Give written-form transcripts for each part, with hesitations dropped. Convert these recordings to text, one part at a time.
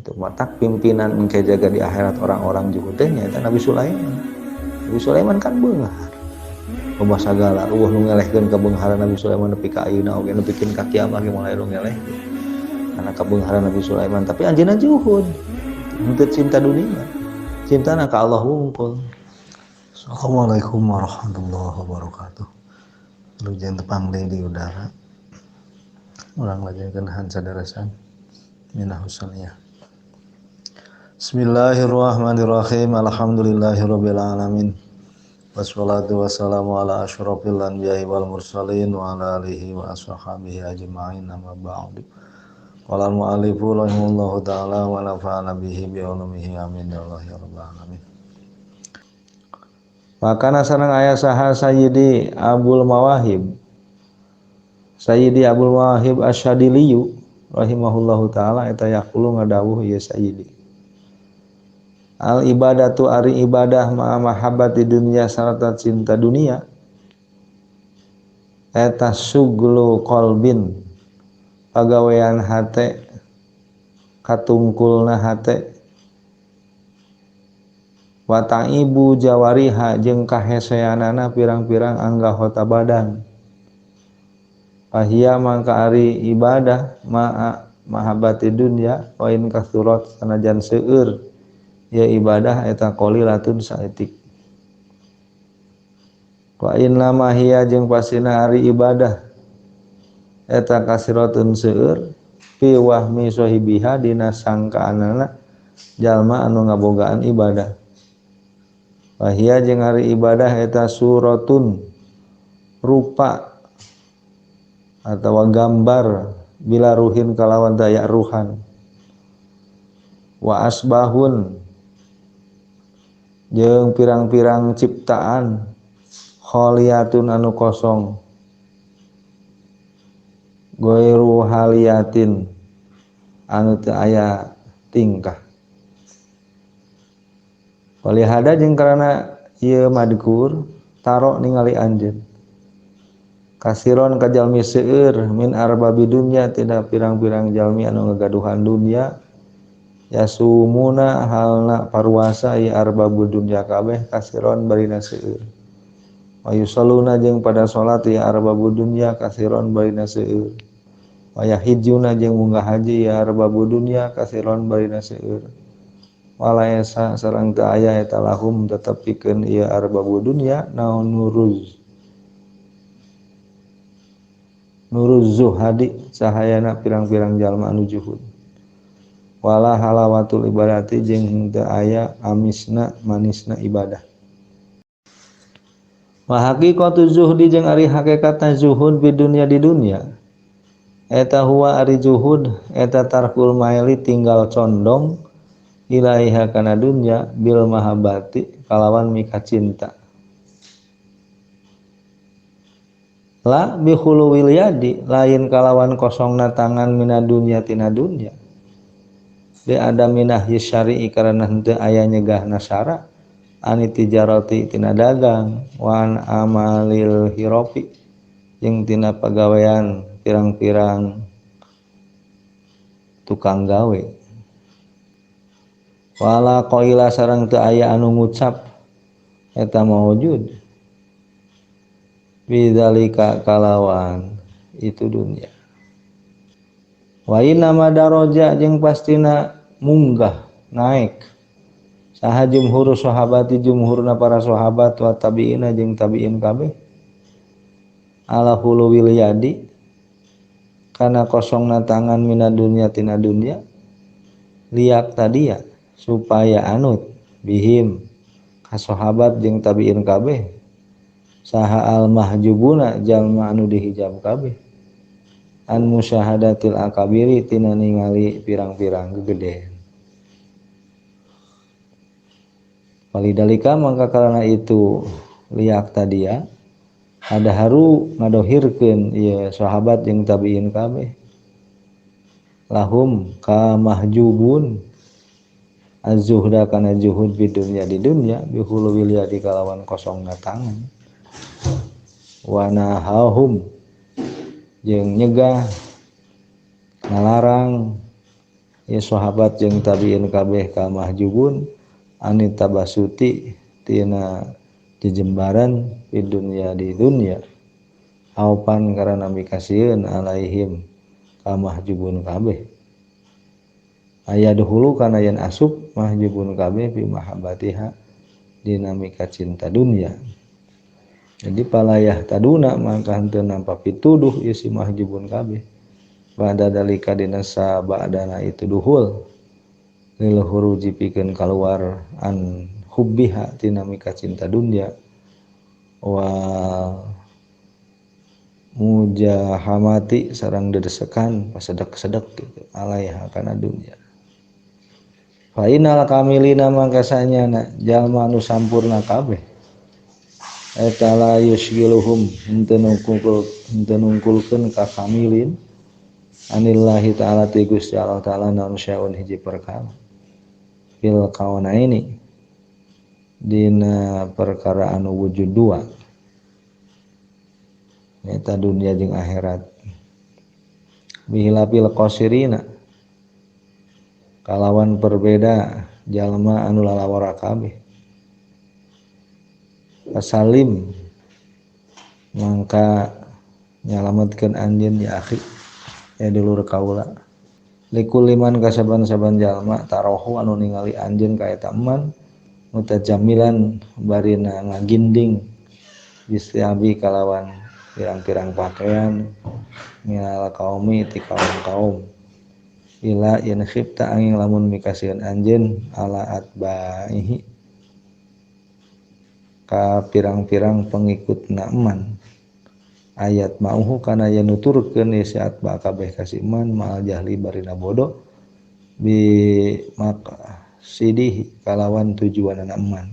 Itu matak pimpinan engke jaga di akhirat orang-orang juhud teh nyaeta Nabi Sulaiman. Nabi Sulaiman kan beunghar. Loba sagala eueuh nu ngelehkeun kabeungharan Nabi Sulaiman nepi ka ayeuna oge nepikeun ka kiamah ge moal aya nu ngelehkeun. Karena kabeungharan Nabi Sulaiman, tapi anjeunna juhud. Henteu cinta dunia. Cintana ka Allah wungkul. Assalamualaikum warahmatullahi wabarakatuh. Wilujeng tepang deui di udara. Urang lajengkeun sadarasan minah husaniyah. Bismillahirrahmanirrahim. Alhamdulillahirabbil alamin. Wassalatu wassalamu ala asyrafil anbiya'i wal mursalin wa ala alihi wa ashabihi ajma'in, amma ba'du. Qala al-mu'allifu rahimahullahu ta'ala wa nafa'ana bihi bi ulumihi amin ya Allah ya rabbal alamin. Makana sareng aya saha Sayyidi Abul Mawahib. Sayyidi Abul Mawahib Asy-Syadiliyu rahimahullahu ta'ala eta yaqulu ngadawuh ieu Sayyidi. Al ibadatu ari ibadah ma'a mahabbati dunya sarta cinta dunia eta suglu qalbin pagawean hate katungkulna hate wa ta'ibu jawariha jeung kaheseanana pirang-pirang anggota badan fahia mangka ari ibadah ma'a mahabbati dunya wa in kasurat sanajan seueur ya ibadah eta qalilatun saeutik wa in lama hiya jeung pasina ari ibadah eta kasiratun seueur fi wahmi sahibiha dina sangkaanana jalma anu ngabogaan ibadah wa hiya jeung ari ibadah eta suratun rupa atawa gambar bila ruhin kalawan daya ruhan wa asbahun jeung pirang-pirang ciptaan kholiyatun anu kosong goiru haliyatin anu teu aya tingkah walihada jeung karana ieu madkur taro ningali anjeun kasiron ka jalmi seueur min arbabi dunya tina pirang-pirang jalmi anu ngagaduhan dunya yasumuna halna paruasa ieu arbabu dunya kabeh kasiron barina seueur wa yusalluna jeung pada salat ieu arbabu dunya kasiron barina seueur wa yahijuna jeung munggah haji ieu arbabu dunya kasiron barina seueur walaesa sareng teu aya eta lahum tetep pikeun ieu arbabu dunya naon nuruz zuhadi cahayana pirang-pirang jalma anu juhud wala halawatul ibadati jeung teu aya amisna manisna ibadah wa haqiqatu zuhdi jeung ari hakikatna zuhud di dunya di dunya eta huwa ari zuhud eta tarkul maili tinggal condong ilaiha kana dunya bil mahabbati kalawan mika cinta la bi khuluwil yadi lain kalawan kosongna tangan mina dunya tina dunya bi adaminah syari'i karena henteu aya nyegahna syara ani tijarati tina dagang wan amalil hirofi jeung tina pagawean pirang-pirang tukang gawe wala qaila sareng teu aya anu ngucap eta maujud bidzalika kalawan itu dunia wa inna madaraja jeung pastina munggah naik saha jumhur sahabati jumhurna para sahabat wa tabiina jeung tabiin kabeh ala huluwil yadi kana kosongna tangan mina dunya tina dunya liak tadia supaya anut bihim ka sahabat jeung tabiin kabeh saha al mahjubuna jalma anu dihijab kabeh an musyahadatil akabiri tina ningali pirang-pirang gegedean walidalika mangka karena itu liak tadia ada haru ngadohirkeun ieu sahabat jeung tabiin kabeh lahum ka mahjubun az-zuhda kana zuhud di dunya di dunya bihuluwil yadi kalawan kosongna tangan wa nahahum jeung nyegah ngalarang Ieu sahabat jeung tabiin kabeh ka mahjubun ani tabasuti tina jejembaran di dunya di dunya aupan karana mikasieun alaihim ka mahjubun kabeh aya dahulu kana yen asup mahjubun kabeh bi mahabbatiha dinamika cinta dunia. Jadi palayah taduna maka henteu nampa pituduh ieu si mahjubun kabeh ba'da dalika dina sabadana itu duhul lil huruji pikeun kaluar an hubbiha dinamika cinta dunia wa mujahamati sareng dedesekan pasedek-sedek gitu alaiha kana dunia. Fa innal kamilina mangka sanyana jalma anu sampurna kabeh eta la yusgiluhum henteu nungkulkeun ka kamilin anillahi ta'ala ti Gusti Allah ta'ala naon syaun hiji perkara fil kaunaini dina perkara anu wujud dua eta dunia jeung akhirat bihilafil qasirina kalawan berbeda jalma anu lalawara kabeh pasalim mangka nyalametkeun anjeun ya akhi ya dulur kaula likuliman kasaban-saban jalma tarohu anu ningali anjeun ka eta eman mutajamilan barina ngaginding bistiabi kalawan pirang-pirang pakaian minal kaumi ti kaum-kaum ila yen khifta angin lamun mikasieun anjeun ala atbaihi ka pirang-pirang pengikut naaman ayat mauhu kana yen nuturkeun ieu si atba kabeh ka si iman ma'al jahli barina bodoh bi maqsidihi kalawan tujuanana iman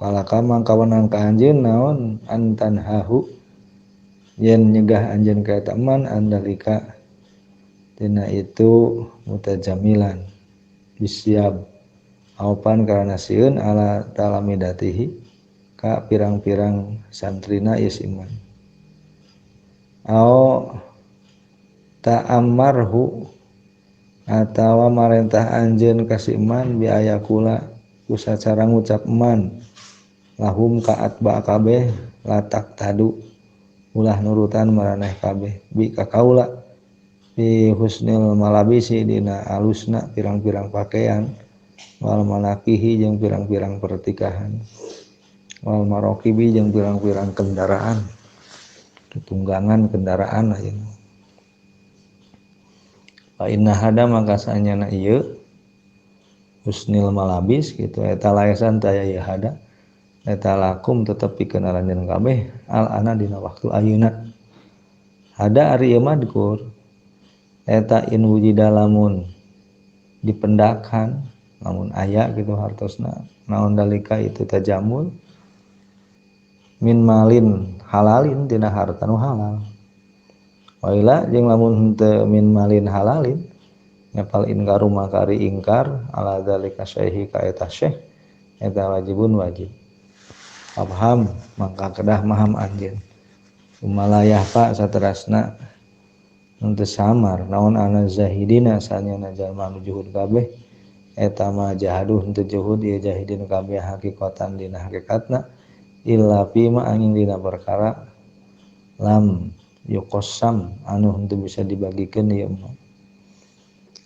walaka mangka wenang ka anjeun naon antan hahu yen nyegah anjeun ka eta iman andalika tina itu mutajamilan bisiab aupan karana sieun ala talamidatihi ka pirang-pirang santrina ieu iman au ta'ammarhu atawa marentah anjeun ka si iman bi ayakula ku sacara ngucap iman lahum ka atba kabeh latak tadu ulah nurutan maraneh kabeh bi ka kaula bi husnil malabisi dina alusna pirang-pirang pakaian wal manakihi jeung pirang-pirang pertikahan wal marokibi jeung pirang-pirang kendaraan tunggangan kendaraan ayeuna fa inna hada maka sanyana ieu husnil malabis kitu eta laesan taya ieu hada eta lakum tetep pikeun aranjeun kabeh al ana dina waktu ayeuna hada ari ieu madkur eta in wujida lamun dipendakan lamun aya gitu hartosna naon dalika itu tajamul min malin halalin tina harta nu halal waila jeung lamun henteu min malin halalin nyapal inkaru makari ingkar ala dalika syaihi ka eta syekh eta wajibun wajib paham mangka kedah maham anjeun kumalayah pak saterasna henteu samar naon ana zahidina sanyana jalma anu juhud kabeh eta mah jahaduh henteu juhud ieu jahidin kabeh hakikatan dina hakikatna illa fima angin dina perkara lam yuqassam anu henteu bisa dibagikeun ieu mah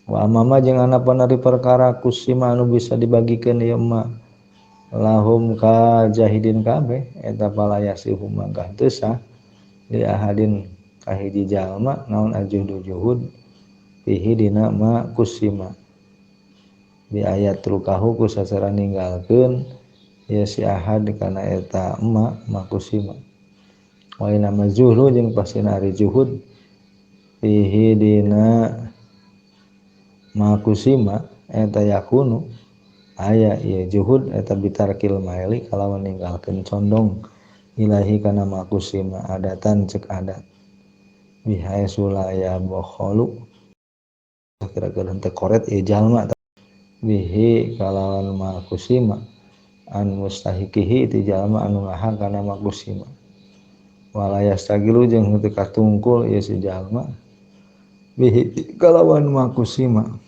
wa amama jeung anapan ari perkara kusima anu bisa dibagikeun ieu mah lahum ka jahidin kabeh eta palayasihum mangka teu sah li ahadin ka hiji jalma naon ajuhdu juhud fihi dina ma kusima bi ayat rukahu ku sacara ninggalkeun ya si ahad kana eta ma makusima wa inna mazzuhlu jeung pasina ari juhud fihi dina makusima eta yakunu aya ieu juhud eta bitarkil maili kalawan ninggalkeun condong ilahi kana makusima adatan cek adat bihaitsu la yabkhalu kira-kira henteu koret ieu jalma bihi kalawan makusima an mustahiqihi ti jalma anu ngahak kana makusima wala yastagilu jeung henteu katungkul ieu si jalma Bihi kalawan makusima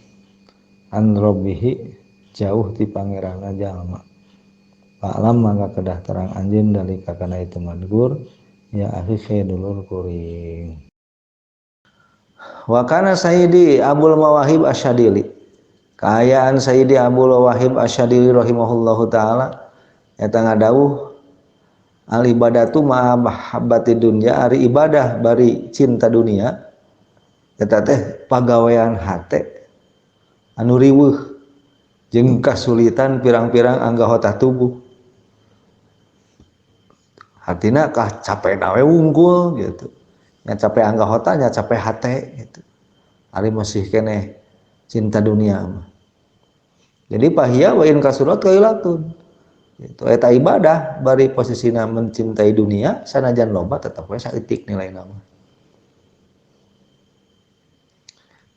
an rabbihi jauh ti pangeranna jalma. Fa'lam maka kedah terang anjeun dalika kana itu madgur ya akhi dulur kuring. Wa kana Sayyidi Abul Mawahib Asyadili. Kaayaan Sayyidi Abul Mawahib Asyadili rahimahullahu taala eta ngadawuh al ibadatu ma mahabbati dunya, ari ibadah bari cinta dunia eta teh pagawean hate anu riweuh jeung kasulitan pirang-pirang anggota tubuh. Hatina kah capek nawe wungkul gitu. Nya capek anggota nya capek hate gitu. Ari masih keneh cinta dunia mah. Jadi pahia wa in kasurat kailatun. Gitu. Eta ibadah bari posisina mencintai dunia sanajan loba tetep we saeutik nilaina mah.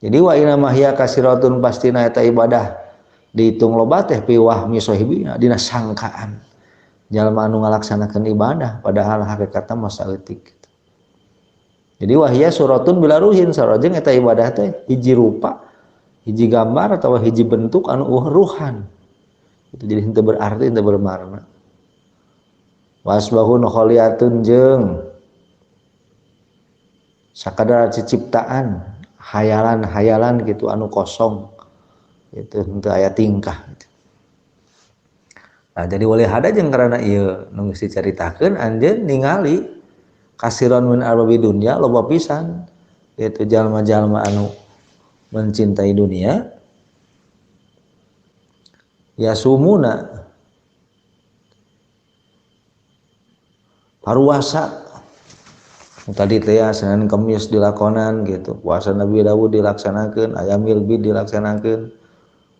Jadi wa inna mahya kasiratun pastina eta ibadah dihitung loba teh pi wahmi sahibina dina sangkaan jalma anu ngalaksanakeun ibadah padahal hakikatna mah saeutik. Jadi wahya suratun bila ruhin sarojeng eta ibadah teh hiji rupa, hiji gambar atau hiji bentuk anu ruhan. Itu jadi henteu berarti henteu bermakna. Wasbahun kholiyatun jeung sakadar ciciptaan hayalan-hayalan gitu anu kosong itu henteu aya tingkah gitu. Nah jadi wali hada jeung karana ieu nu geus dicaritakeun anjeun ningali kasiron min arbabi dunya loba pisan yaitu jalma-jalma anu mencintai dunia yasumuna paruasa tadi teh ya Senin Kemis dilakonan gitu, puasa Nabi Dawud dilaksanakeun, ayamil bid dilaksanakeun,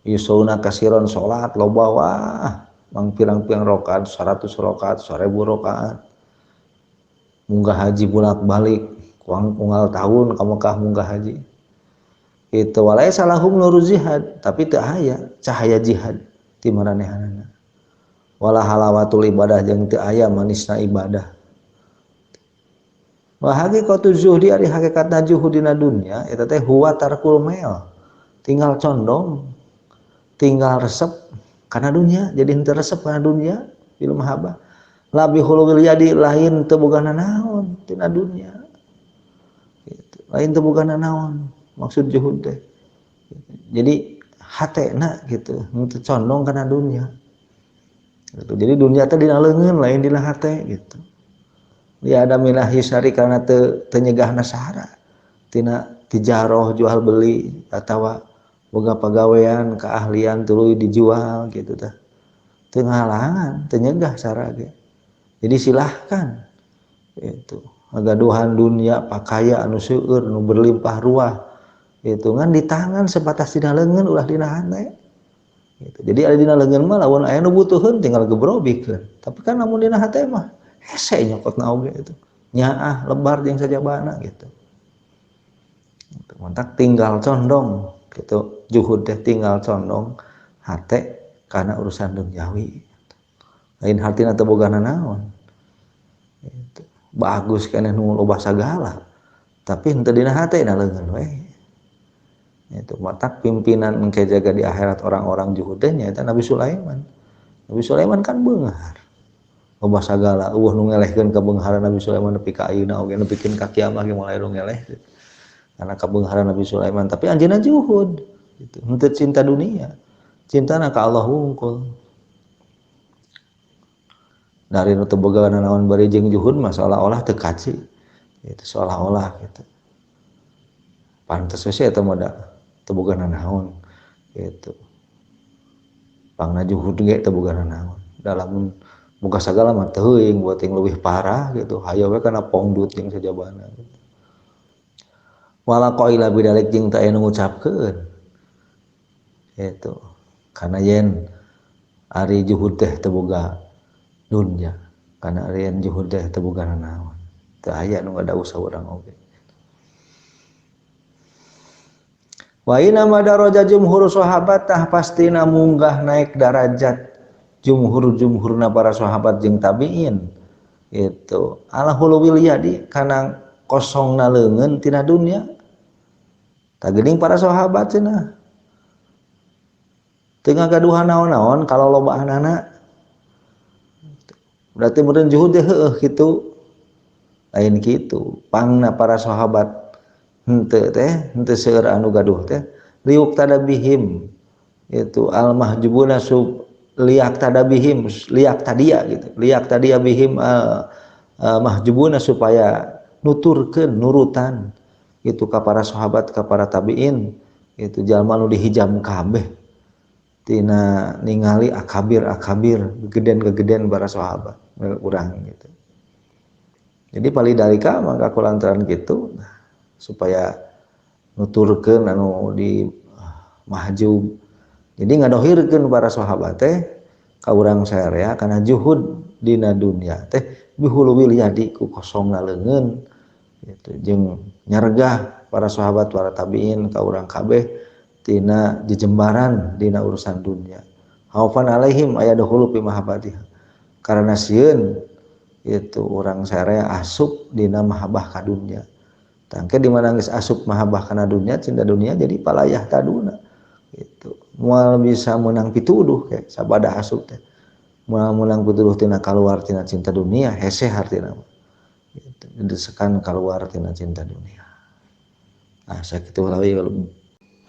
yusuna kasiron salat loba wah mang pirang-pirang rakaat, 100 rakaat, 1000 rakaat. Munggah haji bolak-balik, unggal tahun ka Mekah munggah haji. Itu walai salahum nuru jihad, tapi teu aya cahaya jihad ti maranehanana. Wala halawatul ibadah jeung teu aya manisna ibadah. Wa haqiqatu zuhdi ari hakikatna zuhudina dunya eta teh huwa tarkul mail. Tinggal condong, tinggal resep kana dunya, jadi henteu resep kana dunya bil mahabbah. La bi hulul yadi lain teu boga nanaon tina dunya. Gitu. Lain teu boga nanaon maksud zuhud teh. Jadi hatena gitu, henteu condong kana dunya. Gitu. Jadi dunya teh dina leungeun lain dina hate gitu. Ya ada minahi syari karena teu nyegahna sahara tina tijaroh jual beli atawa boga pagawean keahlian tuluy dijual gitu tah teu ngahalangan teu nyegah sara ge. Jadi silahkan itu agaduhan dunia pakaya anu seueur nu berlimpah ruah itu ngan di tangan sebatas dina leungeun ulah dina hate gitu. Jadi ada dina leungeun mah lamun aya nu butuheun tinggal gebrobikeun, tapi kan lamun dina hate mah hese nyokotna oge itu nyaah lebar jeung sajabana gitu. Mantak tinggal condong gitu, juhud teh tinggal condong hate karena urusan duniawi. Lain hartina teu boga nanaon. Gitu. Bagus keneh nu loba sagala, tapi henteu dina hate na leungeun we. Itu matak pimpinan engke jaga di akhirat orang-orang juhud teh nyaeta Nabi Sulaiman. Nabi Sulaiman kan beunghar. Loba sagala eueuh nu ngelehkeun kabeungharan Nabi Sulaiman nepi ka ayeuna oge nepikeun ka kiamah ge moal aya nu ngeleh karena kabeungharan Nabi Sulaiman, tapi anjeunna juhud gitu, henteu cinta dunia, cintana ka Allah wungkul. Dari nu teu boga nanaon bari jeung juhud mah seolah-olah teu kaci gitu, seolah-olah gitu. Pantes we eta mah da teu boga nanaon gitu. Pangna juhud ge teu boga nanaon. Dalam muka sagala mah teuing buat yang lebih parah gitu, hayo we kana pongdut jeung sajabana gitu. Wala qaila bidalik jeung teu aya nu ngucapkeun gitu. Karena yen ari juhud teh teu boga dunya, karena ari yen juhud teh teu boga nanaon. Teu aya nu ngadawuh saurang oge. Wa inna madaraja jumhur sahabat tah pastina munggah naik darajat jumhur-jumhurna para sahabat jeung tabiin itu ala huluwil yadi kana kosongna leungeun tina dunya. Tah geuning para sahabat cenah teu ngagaduhan naon-naon kalau lobaanana. Berarti meureun juhud teh heueuh kitu. Lain kitu. Pangna para sahabat henteu teh henteu seueur anu gaduh teh liuk tadabihim itu al mahjubuna sub liak tadabihim liak tadia gitu liak tadia bihim mahjubuna supaya nuturkeun nurutan itu ka para sahabat ka para tabiin itu jalma nu dihijam kabeh tina ningali akabir-akabir gegeden-gegeden para sahabat urang gitu. Jadi palidalika mangka kulantaran gitu nah, supaya nuturkeun anu di mahjub. Jadi ngadohirkeun para sahabat teh ka urang sararea kana juhud dina dunya teh bihuluwil yadi ku kosongna leungeun gitu jeung nyargah para sahabat para tabiin ka urang kabeh tina jejembaran dina urusan dunya. Haufan alaihim aya dahulu fi mahabbatiha. Karena sieun itu urang sararea asup dina mahabbah ka dunya. Tangke di mana geus asup mahabbah kana dunya cinta dunia jadi palayah taduna. Gitu. Moal bisa menang pituduh kayak sabada asup teh. Moal menang pituduh tina kaluar tina cinta dunia hese hartina mah. Gitu. Didesekan kaluar tina cinta dunia. Ah sakitu we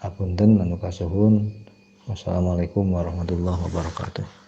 hapunten anu kasuhun. Wassalamualaikum warahmatullahi wabarakatuh.